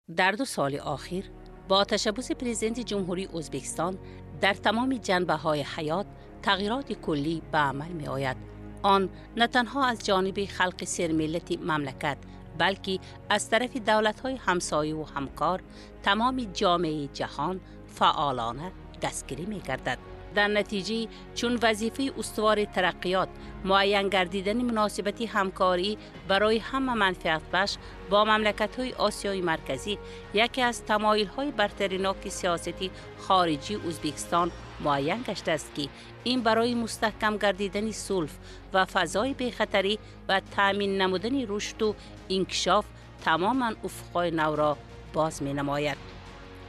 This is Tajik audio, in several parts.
Дар 2 соли охир бо ташаббуси Президенти Ҷумҳурии Ӯзбекистон дар тамоми ҷанбаҳои ҳаёт тағйироти куллӣ ба амал меояд. Он на танҳо аз ҷониби халқи сермиллати мамлакат, балки аз тарафи давлатҳои ҳамсояву ҳамкор, тамоми ҷомеаи ҷаҳон фаъолона дастгирӣ мегардад. Дар натиҷаи чун вазифаи устувори тараққиёт муайян гардидани муносибати ҳамкорӣ барои ҳама манфиатбахш бо мамлакатҳои Осиёи Марказӣ яке аз тамоилҳои бартариноки сиёсати хориҷии Ӯзбекистон муайян гаштааст, ки ин барои мустаҳкам гардидани сулҳ ва фазои бехатарӣ ва таъмин намудани рушду инкишоф тамоман уфуқҳои навро боз менамояд.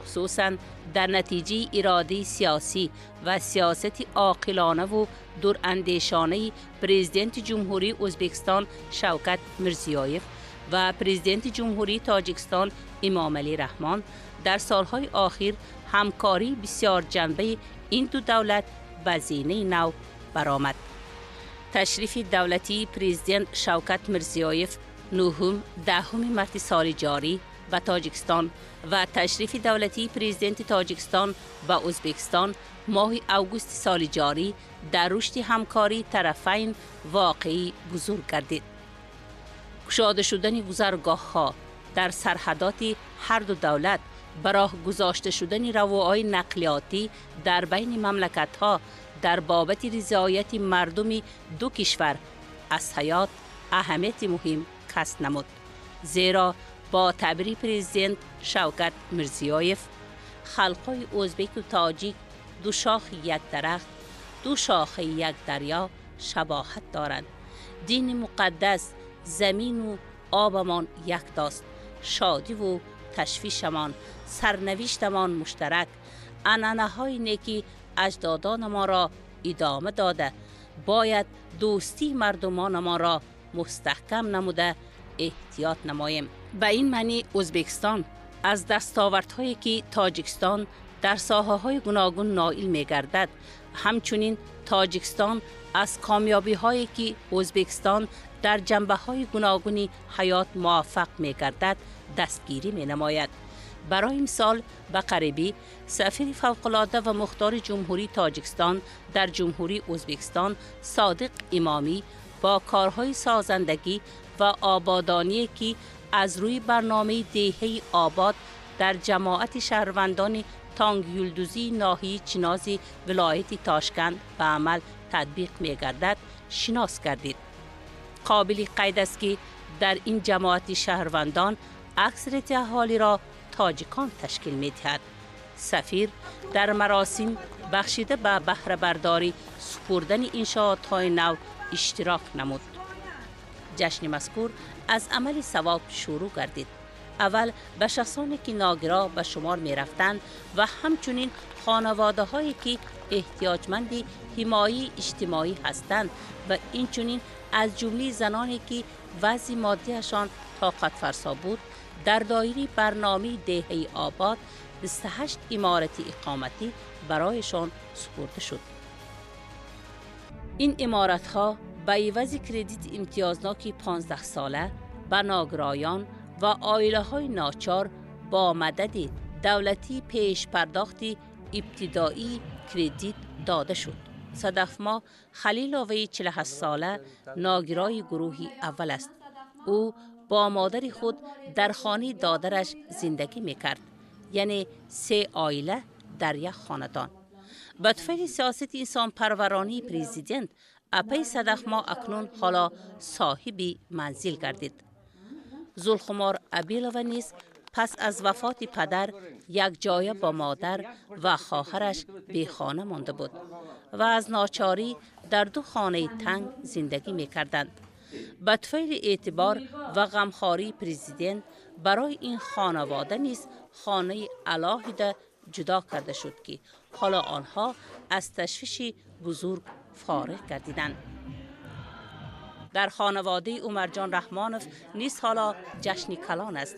Хусусан дар натиҷаи иродаи сиёсӣ ва сиёсати оқилонаву дурандешонаи Президенти Ҷумҳурии Ӯзбекистон Шавкат Мирзиёев ва Президенти Ҷумҳурии Тоҷикистон Эмомалӣ Раҳмон дар солҳои охир ҳамкории бисёрҷанбаи ин ду давлат ба зинаи нав баромад. Ташрифи давлатии Президент Шавкат Мирзиёев 9-10 марти соли ҷорӣ ба Тоҷикистон ва ташрифи давлатии Президенти Тоҷикистон ба Ӯзбекистон моҳи августи соли ҷорӣ дар рушди ҳамкории тарафайн воқеӣ бузург гардид. Кушода шудани гузаргоҳҳо дар сарҳадоти ҳарду давлат, ба роҳ гузошта шудани равоҳои нақлиётӣ дар байни мамлакатҳо дар бобати ризояти мардуми ду кишвар аз ҳаёт аҳамияти муҳим касб намуд. Зеро бо таъбири Президент Шавкат Мирзиёев, халқҳои ӯзбеку тоҷик ду шохи як дарахт, ду шохаи як дарё шабоҳат доранд. Дини муқаддас, замину обамон яктост, шодиву ташвишамон, сарнавиштамон муштарак. Анъанаҳои неки аҷдодонамонро идома дода, бояд дӯстии мардумонамонро мустаҳкам намуда эҳтиёт намоем. Ба ин маънӣ Ӯзбекистон аз дастовардҳое, ки Тоҷикистон дар соҳаҳои гуногун ноил мегардад, ҳамчунин Тоҷикистон аз комёбиҳое, ки Ӯзбекистон дар ҷанбаҳои гуногуни ҳаёт муваффақ мегардад, дастгирӣ менамояд. Барои мисол, ба қарибӣ сафири фавқулода ва мухтори Ҷумҳурии Тоҷикистон дар Ҷумҳурии Ӯзбекистон Содиқ Имомӣ бо корҳои созандагӣ ва ободоние, ки аз рӯи барномаи деҳаи обод дар ҷамоати шаҳрвандони Тонгюлдузии ноҳияи Чинози вилояти Тошканд ба амал татбиқ мегардад, шинос гардид. Қобили қайд аст, ки дар ин ҷамоати шаҳрвандон аксарияти аҳолиро тоҷикон ташкил медиҳад. Сафир дар маросим бахшида ба баҳрабардорӣ супурдани иншоотҳои нав иштирок намуд. Ҷашни мазкур аз амали савоб шурӯъ гардид. Аввал ба шахсоне, ки ногиро ба шумор мерафтанд ва ҳамчунин хонаводаҳое, ки эҳтиёҷманди ҳимояи иҷтимоӣ ҳастанд ва инчунин аз ҷумлаи заноне, ки вазъи моддиашон тоқатфарсо буд, дар доираи барномаи деҳаи обод 28 иморати иқоматӣ барояшон супурда шуд. Ин иморатҳо ба ивази кредити имтиёзноки 15сола ба ногироён ва оилаҳои ночор бо мадади давлатии пешпардохти ибтидоии кредит дода шуд. Садафмо Халиловаи 48сола ногирои гурӯҳи аввал аст. Ӯ бо модари худ дар хонаи додараш зиндагӣ мекард, яъне се оила дар як хонадон. Ба туфайли сиёсати инсонпарваронии президент апаи Садафмо акнун ҳоло соҳиби манзил гардид. Зулхумор Абилова низ пас аз вафоти падар якҷоя бо модар ва хоҳараш бехона монда буд ва аз ночорӣ дар ду хонаи танг зиндагӣ мекарданд. Ба туфайли эътибор ва ғамхории президент барои ин хонавода низ хонаи алоҳида ҷудо карда шуд, ки ҳоло онҳо аз ташвиши бузург фориғ гардиданд. Дар хонаводаи Умарҷон Раҳмонов низ ҳоло ҷашни калон аст.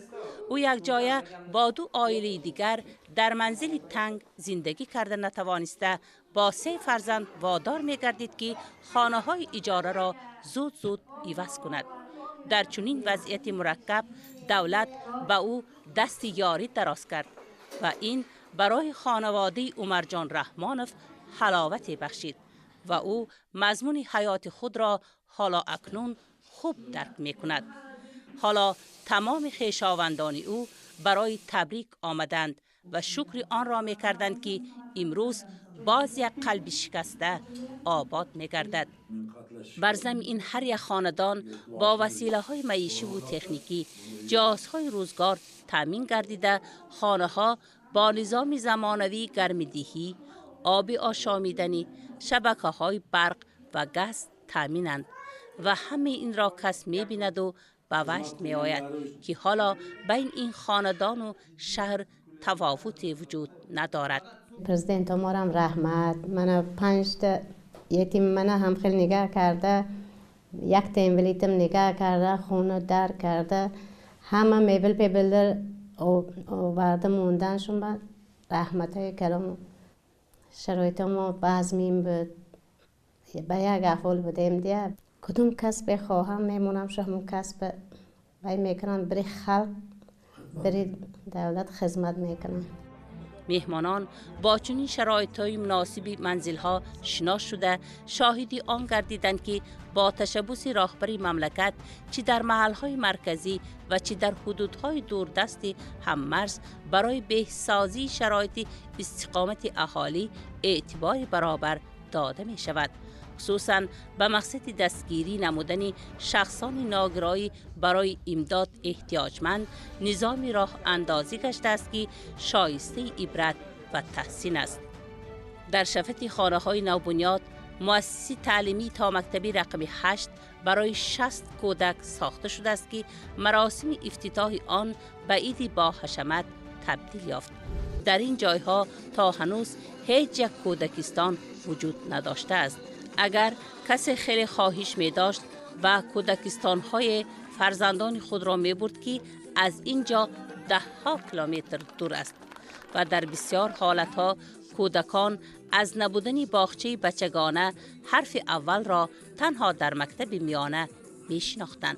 Ӯ якҷоя бо ду оилаи дигар дар манзили танг зиндагӣ карда натавониста, бо се фарзанд водор мегардид, ки хонаҳои иҷораро зуд зуд иваз кунад. در چنین وضعیت مرکب دولت به او دست یاری دراز کرد و این برای خانواده عمرجان رحمانوف حلاوت بخشید و او مضمون حیات خود را حالا اکنون خوب درک می کند. حالا تمام خویشاوندان او برای تبریک آمدند و شکر آن را می کردند که امروز باز یک قلب شکسته آباد می گردد. بر زمین هر یک خاندان با وسیله های معیشی و تکنیکی جهازهای روزگار تامین گردیده، خانه ها با نظام زمانوی گرمدهی، آب آشامیدنی، شبکه های برق و گاز تامینند و همه این را کس می بیند و به وجد می آید که حالا بین این خاندان و شهر تفاوت وجود ندارد. پرزیدنت مارم رحمت، من 5 تا یتیم من هم خیلی نگاه کرده، یک تا اینولیتم نگاه کرده، خونه در کرده، همه میبل پیبل آورده موندن شون با رحمت های کلام. شرایط ما بازمین بود، به یک احوال بودیم دیگه. کدوم کس بخواهم میمونم شو همون کس بای میکنن، بری خلق بری دولت خدمت میکنن. مهمانان با چنین شرایط‌های مناسب منزل‌ها شناس شده شاهدی آن گردیدند که با تشبث راهبری مملکت چی در محل‌های مرکزی و چی در حدودهای دوردست هممرز برای بهسازی شرایط استقامت اهالی اعتبار برابر داده می شود، خصوصا به مقصد دستگیری نمودن شخصان ناگرایی برای امداد احتیاجمند نظام راه اندازی گشته است که شایسته عبرت و تحسین است. در شفت خانه های نوبنیاد مؤسسه تعلیمی تا مکتبی رقم 8 برای 60 کودک ساخته شده است که مراسم افتتاح آن به عید با حشمت تبدیل یافت. در این جایها تا هنوز هیچ یک کودکستان وجود نداشته است. اگر کسی خیلی خواهش می داشت و کودکستان های فرزندان خود را می برد که از اینجا ده ها کیلومتر دور است و در بسیار حالت ها کودکان از نبودن باغچه بچگانه حرف اول را تنها در مکتب میانه می شناختند.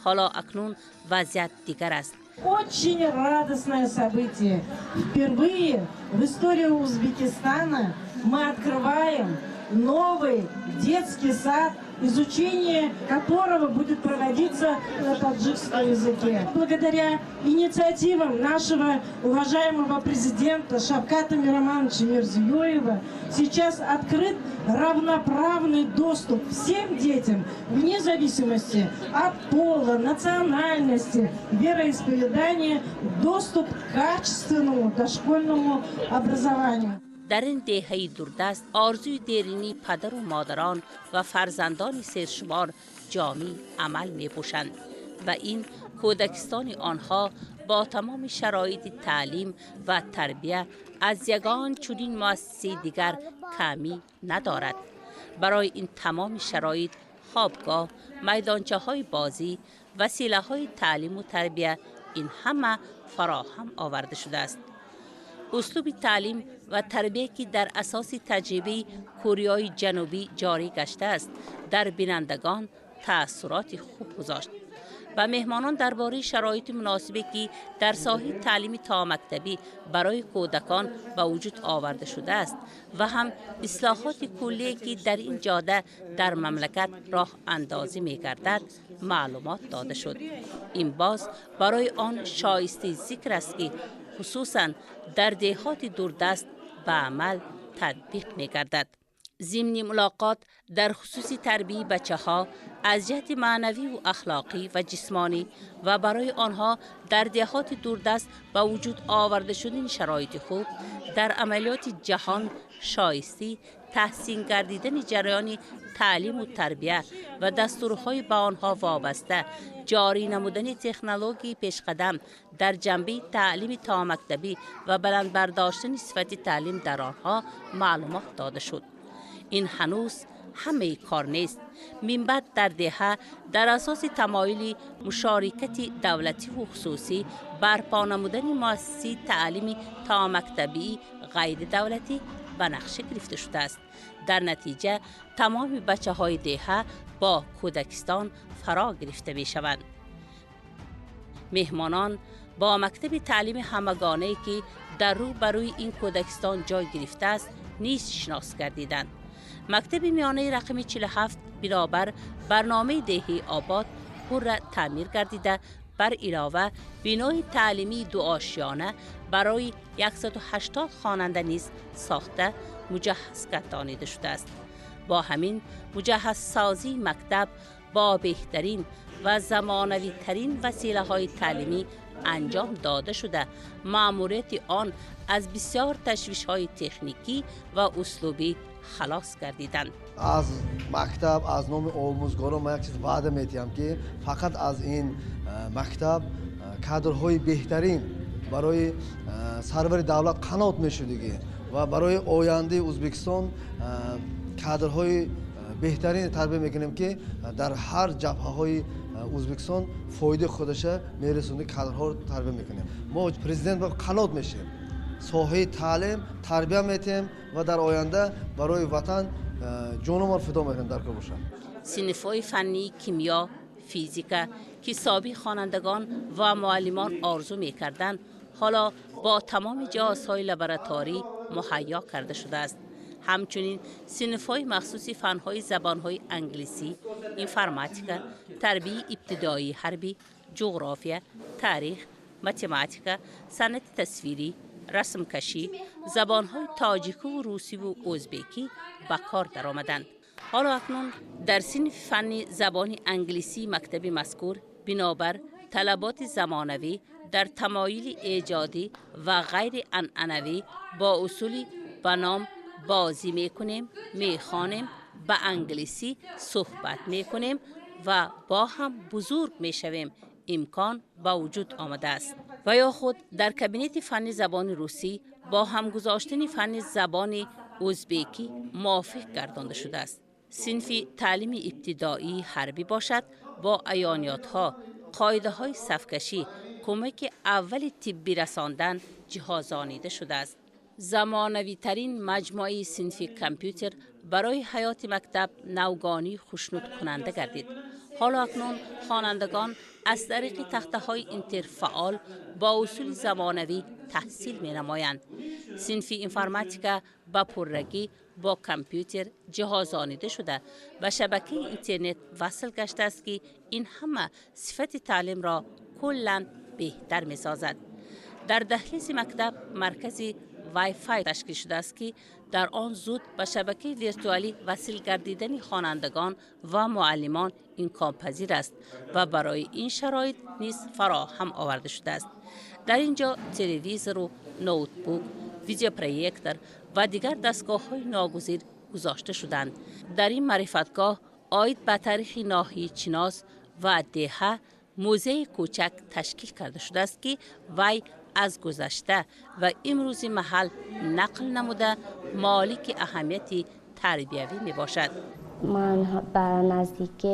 حالا اکنون وضعیت دیگر است. Очень радостное событие. Впервые в истории Узбекистана мы открываем новый детский сад, изучение которого будет проводиться на таджикском языке. Благодаря инициативам нашего уважаемого президента Шавката Миромоновича Мирзиёева сейчас открыт равноправный доступ всем детям, вне зависимости от пола, национальности, вероисповедания, доступ к качественному дошкольному образованию. در این دهه دوردست آرزوی دیرینی پدر و مادران و فرزندان سرشمار جامی عمل می پوشند و این کودکستان آنها با تمام شرایط تعلیم و تربیه از یگان چنین مؤسسه دیگر کمی ندارد. برای این تمام شرایط خوابگاه، میدانچه های بازی، وسیله های تعلیم و تربیه این همه فراهم آورده شده است. اسلوب تعلیم و تربیه که در اساس تجربه کوریای جنوبی جاری گشته است در بینندگان تأثیرات خوب گذاشت و مهمانان درباره شرایط مناسبی که در ساحه تعلیم تا مکتبی برای کودکان به وجود آورده شده است و هم اصلاحات کلی که در این جاده در مملکت راه اندازی می گردد معلومات داده شد. این باز برای آن شایسته ذکر است که خصوصا در دهات دوردست به عمل تطبیق می گردد. ضمن ملاقات در خصوص تربیه بچه ها از جهت معنوی و اخلاقی و جسمانی و برای آنها در دهات دوردست به وجود آورده شدن شرایط خوب در عملیات جهان شایسته تحسین گردیدن جریان تعلیم و تربیه و دستورهای به آنها وابسته، جاری نمودن تکنولوژی پیشقدم در جنبه تعلیم تا مکتبی و بلند برداشتن صفت تعلیم در آنها معلومات داده شد. این هنوز همه کار نیست. من بعد در دهه در اساس تمایل مشارکت دولتی و خصوصی برپا نمودن مؤسسه تعلیم تا مکتبی غیر دولتی به نقشه گرفته شده است. در نتیجه تمام بچه های دیهه با کودکستان فرا گرفته می شوند. مهمانان با مکتب تعلیم همگانه که در رو بروی این کودکستان جای گرفته است نیز شناس گردیدند. مکتب میانه رقم 47 بنابر برنامه دهی آباد پر تعمیر گردیده، بر علاوه بینای تعلیمی دو آشیانه برای 180 خواننده نیز ساخته مجهز گردانیده شده است. با همین مجهز سازی مکتب با بهترین و زمانوی ترین وسیله های تعلیمی انجام داده شده، مأموریت آن از بسیار تشویش های تکنیکی و اسلوبی خلاص گردیدند. از مکتب از نام آموزگاران ما یک چیز وعده میتیم که فقط از این مکتب کادرهای بهترین برای سرور دولت قنات میشدگی و برای آینده ازبکستان کادرهای بهترین تربیه میکنیم که در هر جبهه های ازبکستان فایده خودش میرسونه. کادرها رو تربیه میکنیم. ما پرزیدنت با قنات میشیم، соҳаи таълим тарбия метиҳем ва дар оянда барои ватан ҷономон фидо мекунем дар кор бошад. Синфҳои фаннии кимиё, физика ки собиқ хонандагон ва муаллимон орзу мекарданд, ҳоло бо тамоми ҷиҳозҳои лабораторӣ муҳайё карда шудааст. Ҳамчунин синфҳои махсуси фанҳои забонҳои англисӣ, информатика, тарбияи ибтидоии ҳарбӣ, ҷуғрофия, таърих, математика, санъати тасвирӣ, расмкашӣ, забонҳои тоҷикиву русиву ӯзбекӣ ба кор даромаданд. Ҳоло акнун дар синфи фанни забони англисии мактаби мазкур бинобар талаботи замонавӣ дар тамоюли эҷодӣ ва ғайрианъанавӣ бо усули ба ном бозӣ мекунем, мехонем, ба англисӣ суҳбат мекунем ва бо ҳам бузург мешавем имкон ба вуҷуд омадааст. Ва ё худ дар кабинети фанни забони русӣ бо ҳамгузоштани фанни забони ӯзбекӣ мувофиқ гардонда шудааст. Синфи таълими ибтидоии ҳарбӣ бошад, бо аёниётҳо, қоидаҳои сафкашӣ, кӯмаки аввали тиббӣ расондан ҷиҳозонида шудааст. Замонавитарин маҷмӯаи синфи компютер барои ҳаёти мактаб навгонии хушнудкунанда гардид. Ҳоло акнун хонандагон аз тариқи тахтаҳои интерфаъол бо усули замонавӣ таҳсил менамоянд. Синфи информатика ба пуррагӣ бо компютер ҷиҳозонида шуда, ба шабакаи интернет васл гаштааст, ки ин ҳама сифати таълимро куллан беҳтар месозад. Дар даҳлизи мактаб маркази Wi-Fi ташкил шудааст, ки дар он зуд ба шабакаи виртуалӣ васил гардидани хонандагон ва муаллимон имконпазир аст ва барои ин шароит низ фароҳам оварда шудааст. Дар ин ҷо телевизору ноутбук, видеопроектор ва дигар дастгоҳҳои ногузир гузошта шуданд. Дар ин маърифатгоҳ оид ба таърихи ноҳияи Чиноз ва деҳа музеи кӯчак ташкил карда шудааст, ки вай аз гузашта ва имрӯзи маҳал нақл намуда, молики аҳамияти тарбиявӣ мебошад. Ман ба наздики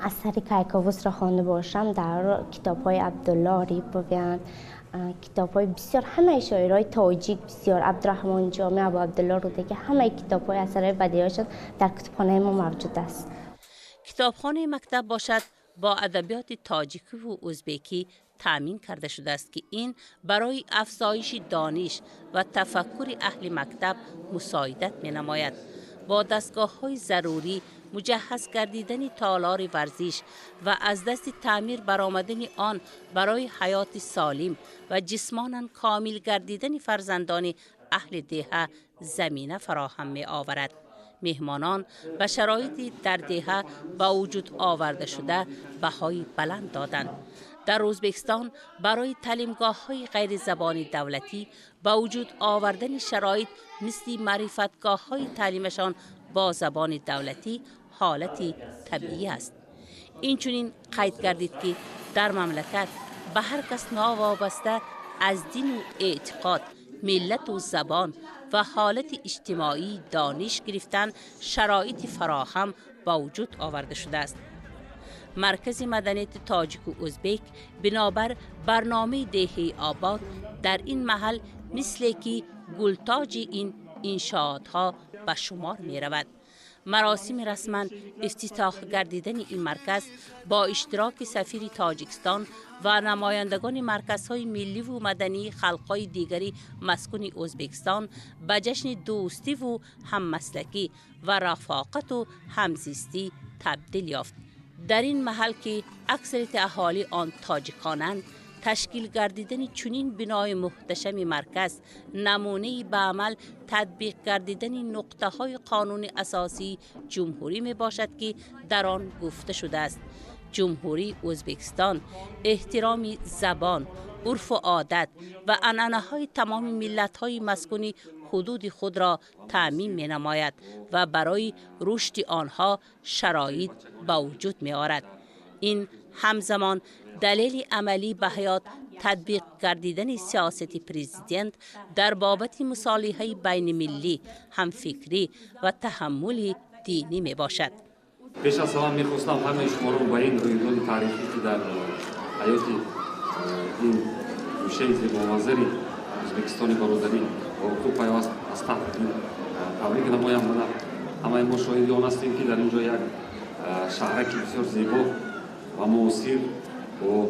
асари Кайковусро хонда бошам, дар китобҳои Абдулло Ориповян, китобҳои бисёр ҳамаи шоирои тоҷик, бисёр Абдураҳмон Ҷомӣ, Абу Абдулло Рӯдакӣ, ҳамаи китобҳои асарҳои бадеиашон дар китобхонаи мо мавҷуд аст. Китобхонаи мактаб бошад, бо адабиёти тоҷикиву ӯзбекӣ таъмин карда шудааст, ки ин барои афзоиши дониш ва тафаккури аҳли мактаб мусоидат менамояд. Бо дастгоҳҳои зарурӣ муҷаҳҳаз гардидани толори варзиш ва аз дасти таъмир баромадани он барои ҳаёти солим ва ҷисмонан комил гардидани фарзандони аҳли деҳа замина фароҳам меоварад. Меҳмонон ба шароити дар деҳа ба вуҷуд оварда шуда баҳои баланд доданд. Дар Ӯзбекистон барои таълимгоҳҳои ғайризабони давлатӣ ба вуҷуд овардани шароит мисли маърифатгоҳҳои таълимашон бо забони давлатӣ ҳолати табиӣ аст. Инчунин қайд гардид, ки дар мамлакат ба ҳар кас новобаста аз дину эътиқод, миллату забон ва ҳолати иҷтимоӣ дониш гирифтан шароити фароҳам ба вуҷуд оварда шудааст. Маркази маданияти тоҷику ӯзбек бинобар барномаи деҳаи обод дар ин маҳал мисле ки гултоҷи ин انشاءات‌ها به شمار می رود. مراسم رسما افتتاح گردیدن این مرکز با اشتراک سفیر تاجیکستان و نمایندگان مرکزهای ملی و مدنی خلقهای دیگری مسکون ازبکستان به جشن دوستی و هممسلکی و رفاقت و همزیستی تبدیل یافت. در این محل که اکثریت اهالی آن تاجیکانند، تشکیل گردیدن چنین بنای محتشم مرکز نمونه به عمل تطبیق گردیدن نقطه های قانون اساسی جمهوری می باشد که در آن گفته شده است: جمهوری ازبکستان احترام زبان، عرف و عادت و عنعنه های تمام ملت های مسکونی حدود خود را تأمین می نماید و برای رشد آنها شرایط به وجود می آورد. این همزمان دلیل عملی به حیات تطبیق گردیدن سیاست پرزیدنت در بابت مصالحه بین ملی، همفکری و تحمل دینی می باشد. پیش از همه میخواستم همه شما رو با این رویداد تاریخی که در حیات این گوشه زیبامنظری ازبکستان برادری و وقوع پیوست از تحت تبریک نمایم. همه ما شاهد آن هستیم که در اینجا یک شهرک بسیار زیبا و معاصر با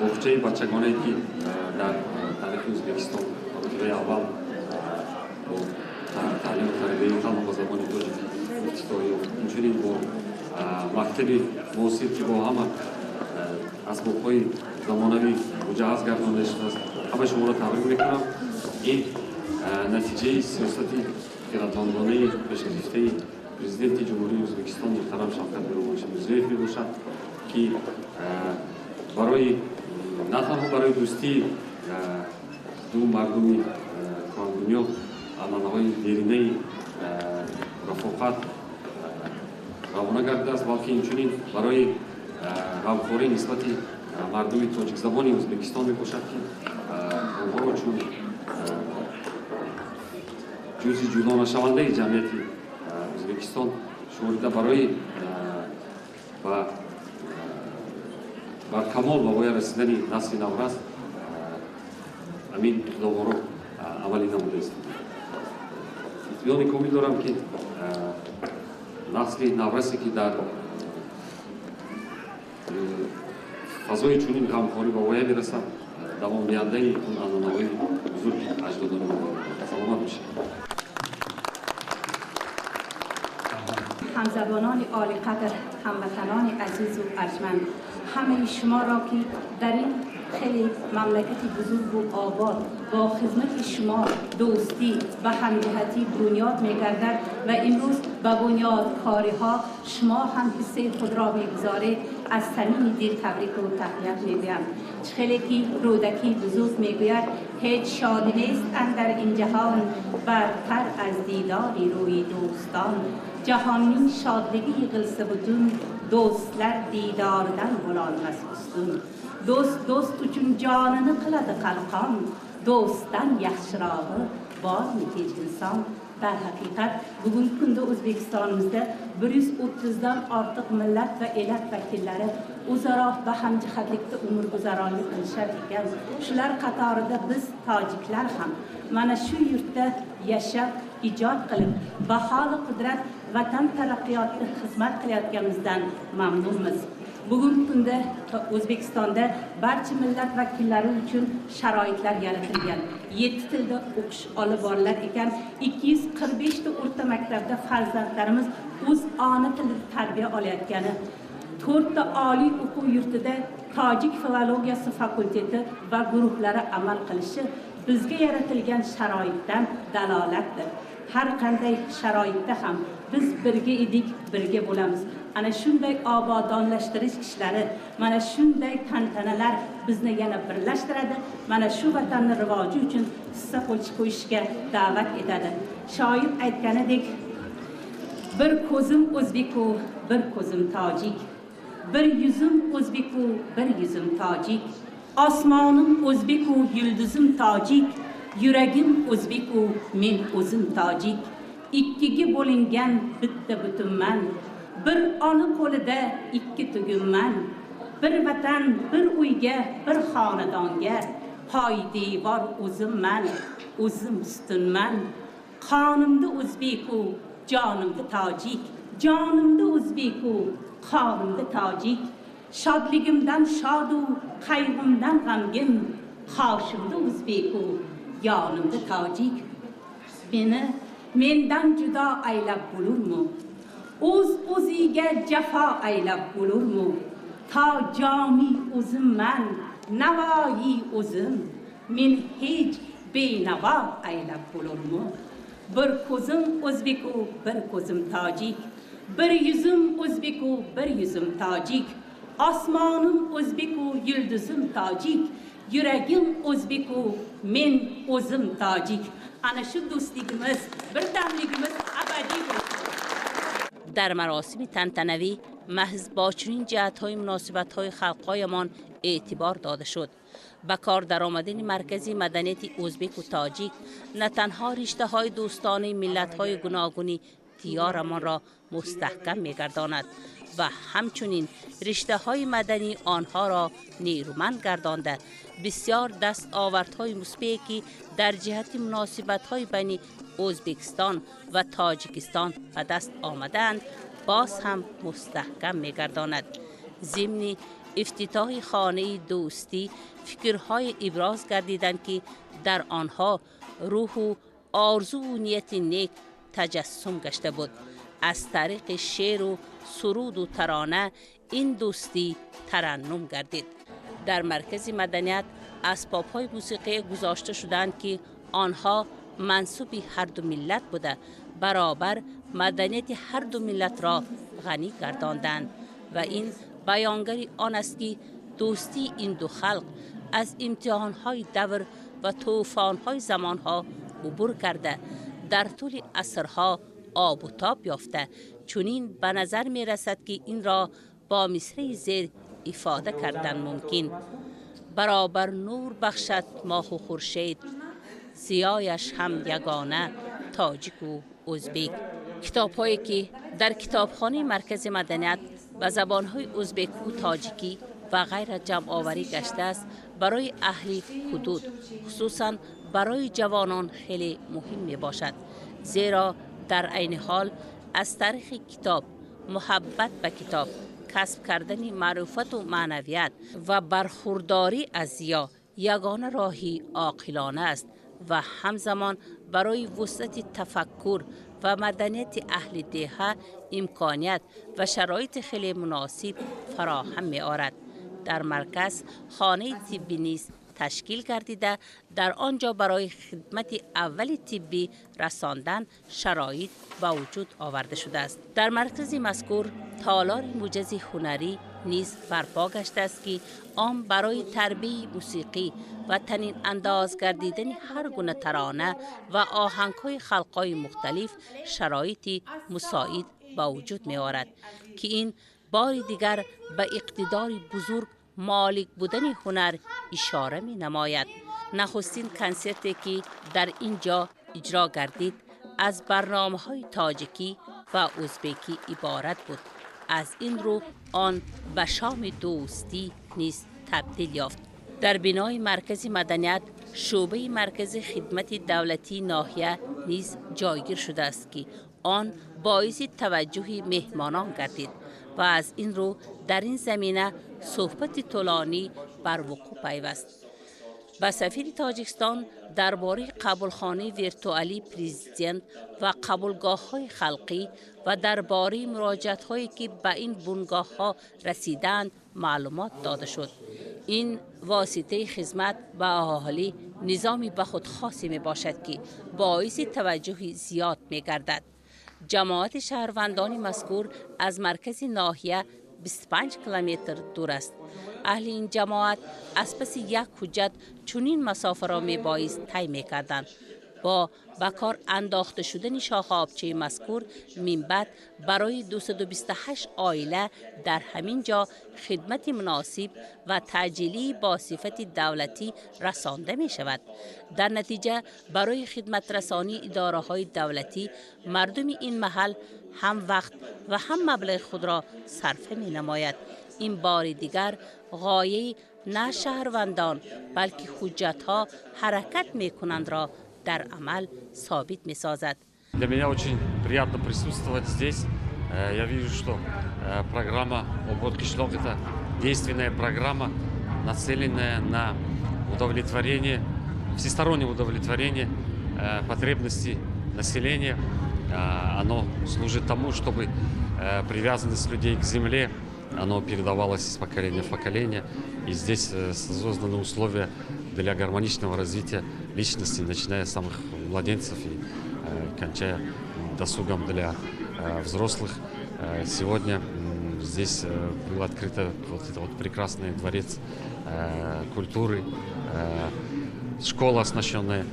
боғчаи бачагонае ки дар таърихи Ӯзбекистон маротибаи аввал бо таълиму тарбияи танҳо ба забони тоҷикӣ ифтитоҳ ёфт, инчунин бо мактаби муосир ки бо ҳама асбобҳои замонавӣ муҷаҳҳаз гардонда шудааст. Ҳама шуморо табрик мекунам. Ин натиҷаи сиёсати хиратмандонаи пешгирифтаи президенти Ҷумҳурии Ӯзбекистон муҳтарам Шавкат Миромонович Мирзиёев мебошад ки барои на танҳо барои дӯстии ду мардуми кӯҳандунё анъанаҳои деринаи рафоқат равона гардидааст, балки инчунин барои ғамхорӣ нисбати мардуми тоҷикзабони Ӯзбекистон мебошад ки онҳоро чун ҷузъи ҷудонашавандаи ҷамъияти Ӯзбекистон шуморида барои бар камол ба воя расидани насли наврас ҳамин иқдомҳоро амалӣ намудааст. Итминони комил дорам ки насли наврасе ки дар фазои чунин ғамхорӣ ба воя мерасад, давомдиҳандаи он анъанаҳои бузурги аҷдодони мо. Саломат бошед. همزبانان عالی قدر، هموطنان عزیز و ارجمند، همه شما را که در این خیلی مملکت بزرگ و آباد با خدمت شما دوستی و همجهتی بنیاد می‌گردد و امروز به بنیادکاری ها شما هم حصه خود را می‌گذارید، از صمیم دل تبریک و تهنیت می‌گویم. خیلی که رودکی بزرگ می‌گوید هیچ شادی نیست اندر این جهان برتر از دیدار روی دوستان. Jahonning shodligi yig'ilsa butun, do'stlar diydoridan bo'lolmas ustun. Do'st do'st uchun jonini qiladi qalqon, do'stdan yaxshirog'i bormi hech inson? Darhaqiqat bugungi kunda O'zbekistonimizda 130 dan ortiq millat va elat vakillari o'zaro va hamjihatlikda umrguzaronlik qilishar ekan. Shular qatorida biz tojiklar ham mana shu yurtda yashab, ijod qilib, baholi qudrat vatan taraqqiyotiga xizmat qilayotganimizdan mamnunmiz. Bugungi kunda O'zbekistonda barcha millat vakillari uchun sharoitlar yaratilgan. 7 tilda o'qish olib borilar ekan. 245 ta o'rta maktabda farzandlarimiz o'z ona tilida tarbiya olayotgani, 4 ta oliy o'quv yurtida tojik filologiyasi fakulteti va guruhlari amal qilishi bizga yaratilgan sharoitdan dalolatdir. Har qanday sharoitda ham biz birga edik, birga bo'lamiz. Ana shunday obodonlashtirish ishlari, mana shunday tantanalar bizni yana birlashtiradi, mana shu vatanni rivoji uchun hissa qo'yishga da'vat etadi. Shoir aytganidek, bir ko'zim o'zbeku, bir ko'zim tojik, bir yuzim o'zbeku, bir yuzim tojik, osmonim o'zbeku, yulduzim tojik, yuragim o'zbeku, men o'zim tojik. Ikkiga bo'lingan bitta butunman, bir ona qo'lida ikki tugunman, bir vatan, bir uyga, bir xonadonga Poydevor o'zimman, o'zim ustunman. Qonimda o'zbeku, jonimda tojik. Jonimda o'zbeku, qonimda tojik. Shodligimdan shodu, qayg'umdan g'amgin. Qoshimda o'zbeku, yonimda tojik. Meni mendan judo aylab bo'lurmi? O'z o'ziga jafo aylab bo'lurmi? To jomi o'zimman, navoiy o'zim. Men hech benavo aylab bo'lurmi? Bir ko'zim o'zbeku, bir ko'zim tojik. Bir yuzim o'zbeku, bir yuzim tojik. Osmonim o'zbeku, yulduzim tojik. Yuragim o'zbeku, men o'zim tojik. Ana shu do'stligimiz, birdamligimiz abadiy bo'lsin. Дар маросими тантанавӣ маҳз бо чунин ҷиҳатҳои муносибатҳои халқҳоямон эътибор дода шуд. Ба кор даромадани маркази маданияти ӯзбеку тоҷик на танҳо риштаҳои дӯстонаи миллатҳои гуногуни диёрамонро мустаҳкам мегардонад ва ҳамчунин риштаҳои мадании онҳоро нерӯманд гардонда, бисёр дастовардҳои мусбие ки дар ҷиҳати муносибатҳои байни Ӯзбекистон ва Тоҷикистон ба даст омадаанд, боз ҳам мустаҳкам мегардонад. Зимни ифтитоҳи хонаи дӯстӣ фикрҳое иброз гардиданд, ки дар онҳо рӯҳу орзуву нияти нек таҷассум гашта буд. Аз тариқи шеъру суруду тарона ин дӯстӣ тараннум гардид. Дар маркази маданият асбобҳои мусиқӣ гузошта шудаанд, ки онҳо мансуби ҳарду миллат буда, баробар маданияти ҳарду миллатро ғанӣ гардонданд ва ин баёнгари он аст, ки дӯстии ин ду халқ аз имтиҳонҳои давр ва тӯфонҳои замонҳо убур карда, дар тӯли асрҳо обу тоб ёфта. Чунин ба назар мерасад, ки инро бо мисраи зер ифода кардан мумкин: баробар нур бахшад моҳу хуршед, зиёяш ҳам ягона тоҷику ӯзбек. Китобҳое ки дар китобхонаи маркази маданият ба забонҳои ӯзбеку, тоҷикӣ ва ғайра ҷамъоварӣ гаштааст, барои аҳли ҳудуд, хусусан барои ҷавонон хеле муҳим мебошад, зеро дар айни ҳол аз тариқи китоб муҳаббат ба китоб, касб кардани маърифату маънавият ва бархурдорӣ аз зиё ягона роҳи оқилона аст ва ҳамзамон барои вусъати тафаккур ва маданияти аҳли деҳа имконият ва шароити хеле муносиб фароҳам меорад. Дар марказ хонаи тиббӣ низ ташкил гардида, дар он ҷо барои хидмати аввали тиббӣ расондан шароит ба вуҷуд оварда шудааст. Дар маркази мазкур толори муҷаззи ҳунарӣ низ барпо гаштааст, ки он барои тарбияи мусиқӣ ва танинандоз гардидани ҳар гуна тарона ва оҳангҳои халқҳои мухталиф шароити мусоид ба вуҷуд меорад, ки ин бори дигар ба иқтидори бузург молик будани ҳунар ишора менамояд. Нахустин консерте ки дар ин ҷо иҷро гардид, аз барномаҳои тоҷикӣ ва ӯзбекӣ иборат буд. Аз ин рӯ он ба шоми дӯстӣ низ табдил ёфт. Дар бинои маркази маданият шӯъбаи маркази хидмати давлатии ноҳия низ ҷойгир шудааст, ки он боиси таваҷҷӯҳи меҳмонон гардид ва аз ин рӯ дар ин замина суҳбати тӯлонӣ бар вуқӯъ пайваст. Ба сафири Тоҷикистон дар бораи қабулхонаи виртуалии президент ва қабулгоҳҳои халқӣ ва дар бораи муроҷиатҳое ки ба ин бунгоҳҳо расидаанд маълумот дода шуд. Ин воситаи хизмат ба аҳолӣ низоми ба худ хосе мебошад, ки боиси таваҷҷӯҳи зиёд мегардад. Ҷамоати шаҳрвандони мазкур аз маркази ноҳия 25 километр дур аст. Аҳли ин ҷамоат аз паси як ҳуҷҷат чунин масофаро мебоист тай мекарданд. Бо ба кор андохта шудани шохобчаи мазкур минбаъд барои 228 оила дар ҳамин ҷо хидмати муносиб ва таъҷилии бо сифати давлатӣ расонда мешавад. Дар натиҷа барои хидматрасонии идораҳои давлатӣ мардуми ин маҳал ҳам вақт ва ҳам маблағи худро сарфа менамояд. Ин бори дигар ғояи نه شهروندان بلکه حجت‌ها حرکت می‌کنند را در عمل ثابت می‌سازد. Для меня очень приятно присутствовать здесь. Я вижу, что программа «Обод Кишлок» – это действенная программа, нацеленная на удовлетворение, всестороннее удовлетворение потребностей населения. Оно служит тому, чтобы привязанность людей к земле, оно передавалось из поколения в поколение. И здесь созданы условия для гармоничного развития личности, начиная с самых младенцев и кончая досугом для взрослых. Сегодня здесь был открыт вот этот вот прекрасный дворец культуры, школа, оснащенная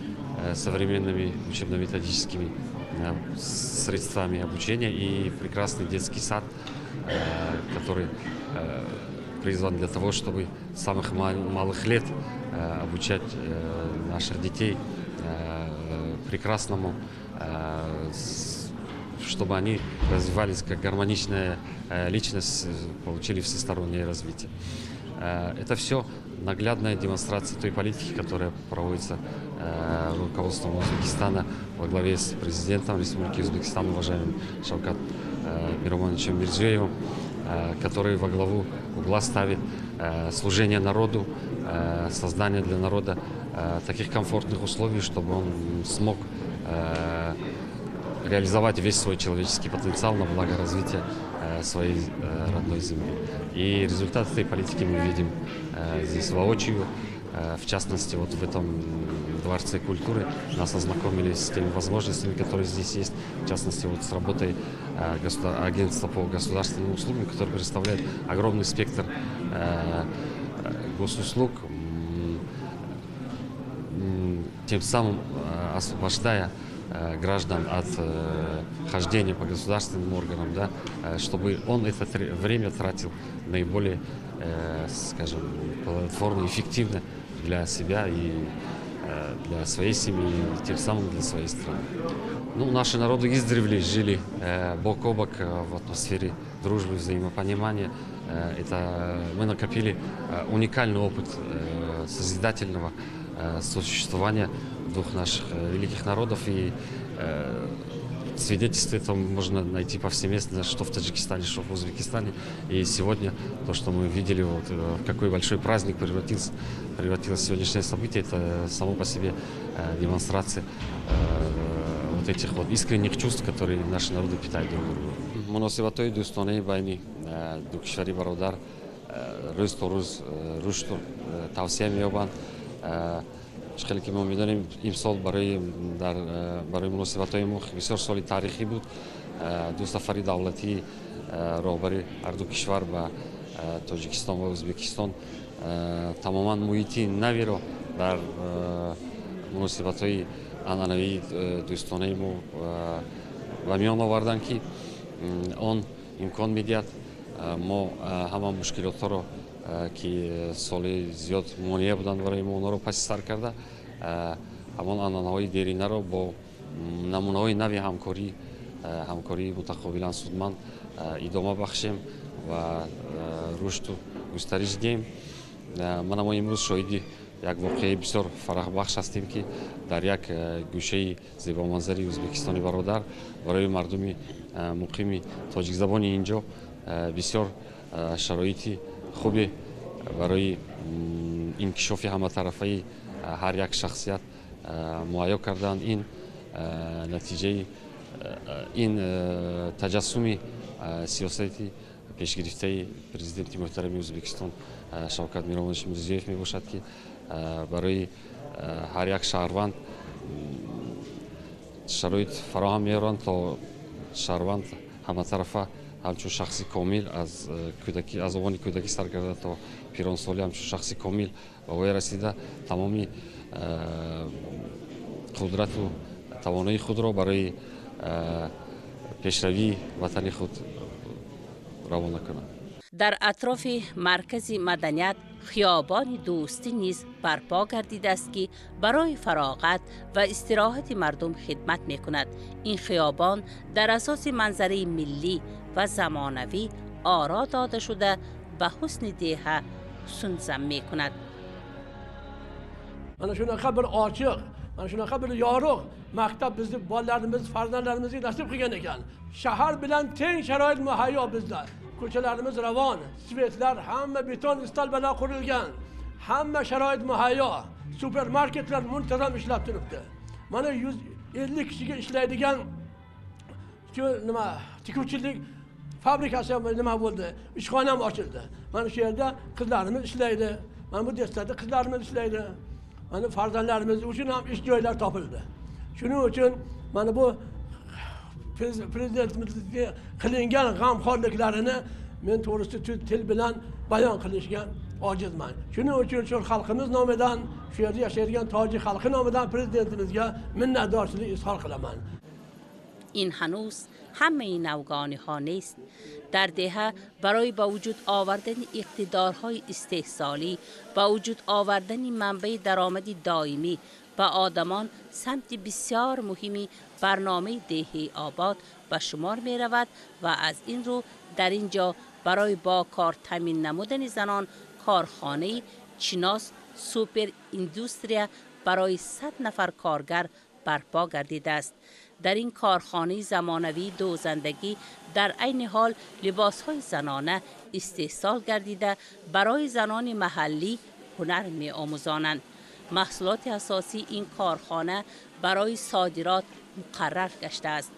современными учебно-методическими средствами обучения, и прекрасный детский сад, который призван для того, чтобы с самых малых лет обучать наших детей прекрасному, чтобы они развивались как гармоничная личность, получили всестороннее развитие. Это все наглядная демонстрация той политики, которая проводится руководством Узбекистана во главе с президентом Республики Узбекистан, уважаемым Шавкат Миромоновичем Мирзиёевым, который во главу угла ставит служение народу, создание для народа таких комфортных условий, чтобы он смог реализовать весь свой человеческий потенциал на благо развития своей родной земли. И результат этой политики мы видим здесь воочию. В частности, вот в этом Дворце культуры нас ознакомили с теми возможностями, которые здесь есть, в частности, вот с работой агентства по государственным услугам, которое представляет огромный спектр госуслуг, тем самым освобождая граждан от хождения по государственным органам, да, чтобы он это время тратил наиболее, скажем, плодотворно, эффективно для себя и для своей семьи, и тем самым для своей страны. Ну, наши народы издревле жили бок о бок в атмосфере дружбы, взаимопонимания. Это мы накопили уникальный опыт созидательного сосуществования двух наших великих народов, и свидетельства этого можно найти повсеместно, что в Таджикистане, что в Узбекистане. И сегодня то, что мы видели, вот, какой большой праздник превратилось сегодняшнее событие, это само по себе демонстрация вот этих вот искренних чувств, которые наши народы питают друг к другу. Муносибатҳои дӯстонаи байни ду кишвари бародар рӯз то рӯз рушду тавсеа меёбанд. Хеле ки мо медонем, имсол барои муносибатҳои мо бисёр соли таърихӣ буд. Ду сафари давлатии роҳбари ҳарду кишвар ба Тоҷикистон ва Ӯзбекистон тамоман муҳити наверо дар муносибатҳои анъанавии дӯстонаи мо ба миён оварданд, ки он имкон медиҳад мо ҳама мушкилотҳоро, ки соли зиёд монеа буданд барои мо, онҳоро паси сар карда, ҳамон анъанаҳои деринаро бо намунаҳои нави ҳамкории мутақобилан судманд идома бахшем ва рушду густариш диҳем. Мана мо имрӯз шоҳиди як воқеаи бисёр фараҳбахш ҳастем, ки дар як гӯшаи зебоманзари Ӯзбекистони бародар барои мардуми муқими тоҷикзабони инҷо бисёр шароити хубе барои инкишофи ҳаматарафаи ҳар як шахсият муҳайё карданд. Ин натиҷаи ин таҷассуми сиёсати пешгирифтаи президенти муҳтарами Ӯзбекистон Шавкат Миромонович Мирзиёев мебошад, ки барои ҳар як шаҳрванд шароит фароҳам меоранд, то шаҳрванд ҳаматарафа ҳамчун шахси комил аз кӯдакӣ, аз овони кӯдакӣ сар карда то пиронсолӣ, ҳамчун шахси комил ба воя расида, тамоми қудрату тавоноии худро барои пешравии ватани худ равона кунад. Дар атрофи маркази маданият хиёбони дӯстӣ низ барпо гардидааст, ки барои фароғат ва истироҳати мардум хидмат мекунад. Ин хиёбон дар асоси манзараи миллӣ ва замонавӣ оро дода шуда, ба ҳусни деҳа ҳусн зам мекунад. Mana shunaqa bir ochiq, mana shunaqa bir yorug' maktab bizni bolalarimiz, farzandlarimizga nasib qilgan ekan. Shahar bilan teng sharoit muhayyo bizda. Ko'chalarimiz ravon, свет lar hamma beton stolbalar qurilgan. Hamma sharoit muhayyo. Supermarketlar muntazam ishlab turibdi. Mana 150 kishiga ishlaydigan shu nima tikuvchilik fabrikasi ham nima bo'ldi, ishxona ham ochildi. Mana shu yerda qizlarimiz ishlaydi. Mana bu destada qizlarimiz ishlaydi. Mana farzandlarimiz uchun ham ish joylari topildi. Shuning uchun mana bu prezidentimizga qilingan g'amxo'rliklarini men to'g'risi til bilan bayon qilishga ojizman. Shuning uchun shu xalqimiz nomidan, shu yerda yashaydigan tojik xalqi nomidan prezidentimizga minnatdorchilik izhor qilaman. این هنوز همه نوگانی ها نیست. در دهه برای با وجود آوردن اقتدارهای استحصالی، با وجود آوردن منبع درآمد دائمی به آدمان سمت بسیار مهمی برنامه دهه آباد به شمار می رود و از این رو در اینجا برای با کار تامین نمودن زنان کارخانه چیناس سوپر ایندوستریا برای 100 نفر کارگر برپا گردیده است. در این کارخانه زمانوی دوزندگی در عین حال لباسهای زنانه استحصال گردیده برای زنان محلی هنر می آموزانند. محصولات اساسی این کارخانه برای صادرات مقرر گشته است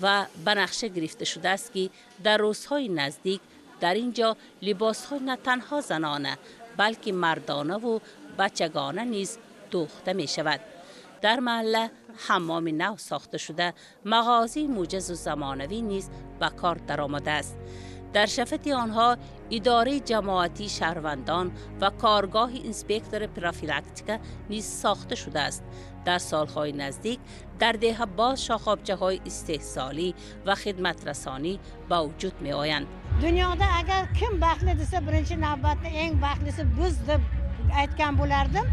و به نقشه گرفته شده است که در روزهای نزدیک در اینجا لباسهای نه تنها زنانه بلکه مردانه و بچگانه نیز دوخته می شود. در محله حمام نو ساخته شده، مغازه موجز و زمانوی نیز به کار درآمده است. در شفت آنها اداره جماعتی شهروندان و کارگاه اینسپکتور پرافیلاکتیکا نیز ساخته شده است. در سالهای نزدیک در ده باز شاخابچه های استحصالی و خدمت رسانی به وجود می آیند. Dunyoda agar kim baxtli desa, birinchi navbatda eng baxtlisi biz deb aytgan bo'lardim.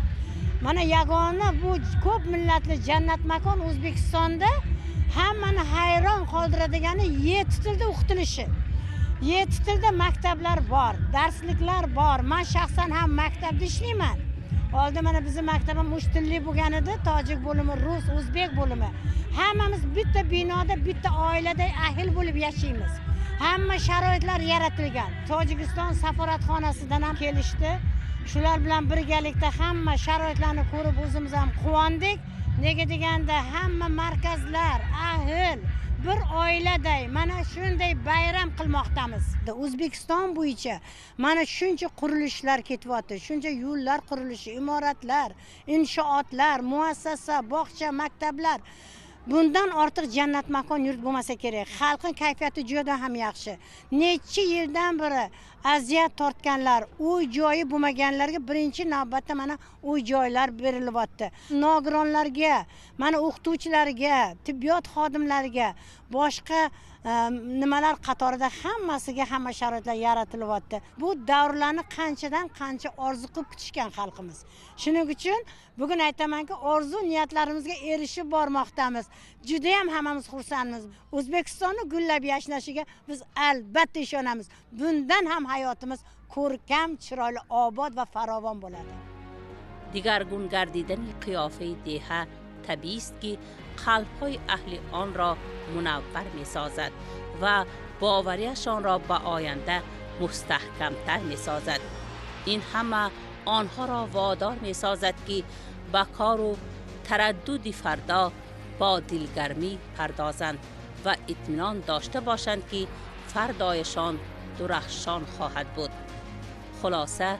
Mana yagona bu ko'p millatli jannat makon O'zbekistonda hammani hayron qoldiradigani yetti tilda o'qitilishi. Yetti tilda maktablar bor, darsliklar bor. Men shaxsan ham maktabda ishlayman. Oldin mana bizning maktabim 3 tilli bo'lgan edi, tojik bo'limi, rus, o'zbek bo'limi. Hammamiz bitta binoda, bitta oilada ahil bo'lib yashaymiz. Hamma sharoitlar yaratilgan. Tojikiston saforatxonasidan ham kelishdi. Shular bilan birgalikda hamma sharoitlarni ko'rib o'zimiz ham quvondik. Nega deganda hamma markazlar, ahil bir oiladay mana shunday bayram qilmoqdamiz. O'zbekiston bo'yicha mana shuncha qurilishlar ketyapti, shuncha yo'llar qurilishi, imoratlar, inshootlar, muassasa, bog'cha, maktablar. Bundan ortiq jannat makon yurt bo'lmasa kerak. Xalqning kayfiyati juda ham yaxshi. Necha yildan beri aziyat tortganlar, uy joyi bo'lmaganlarga birinchi navbatda mana uy joylar berilyapti. Nogironlarga, mana o'qituvchilarga, tibbiyot xodimlariga, boshqa nimalar qatorida hammasiga hamma sharoitlar yaratilyapti. Bu davrlarni qanchadan qancha orzu qilib kutishgan xalqimiz. Shuning uchun bugun aytamanki, orzu niyatlarimizga erishib bormoqdamiz. Juda ham hammamiz xursandmiz. O'zbekistonni gullab yashnashiga biz albatta ishonamiz. Bundan ham hayotimiz ko'rkam, chiroyli, obod va farovon bo'ladi. Digargun gardidani qiyofai deha tabiiy است که قلب‌های اهل آن را منور می‌سازد و باوریشان را به آینده مستحکم‌تر می‌سازد. این همه آنها را وادار می‌سازد که به کار و تردد فردا با دلگرمی پردازند و اطمینان داشته باشند که فردایشان درخشان خواهد بود. خلاصه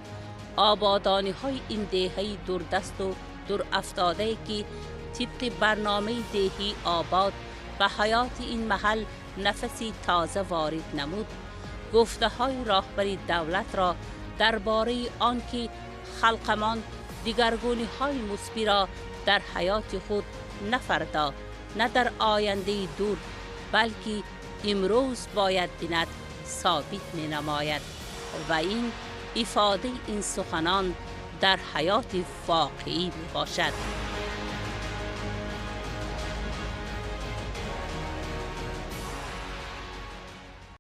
آبادانی‌های این دهه دوردست و دور افتاده که طبق برنامه دهی آباد به حیات این محل نفسی تازه وارد نمود، گفته های راهبری دولت را درباره آنکه خلقمان دیگرگونی های مثبی را در حیات خود نه فردا نه در آینده دور بلکه امروز باید بیند ثابت می نماید و این افاده این سخنان در حیات واقعی می باشد.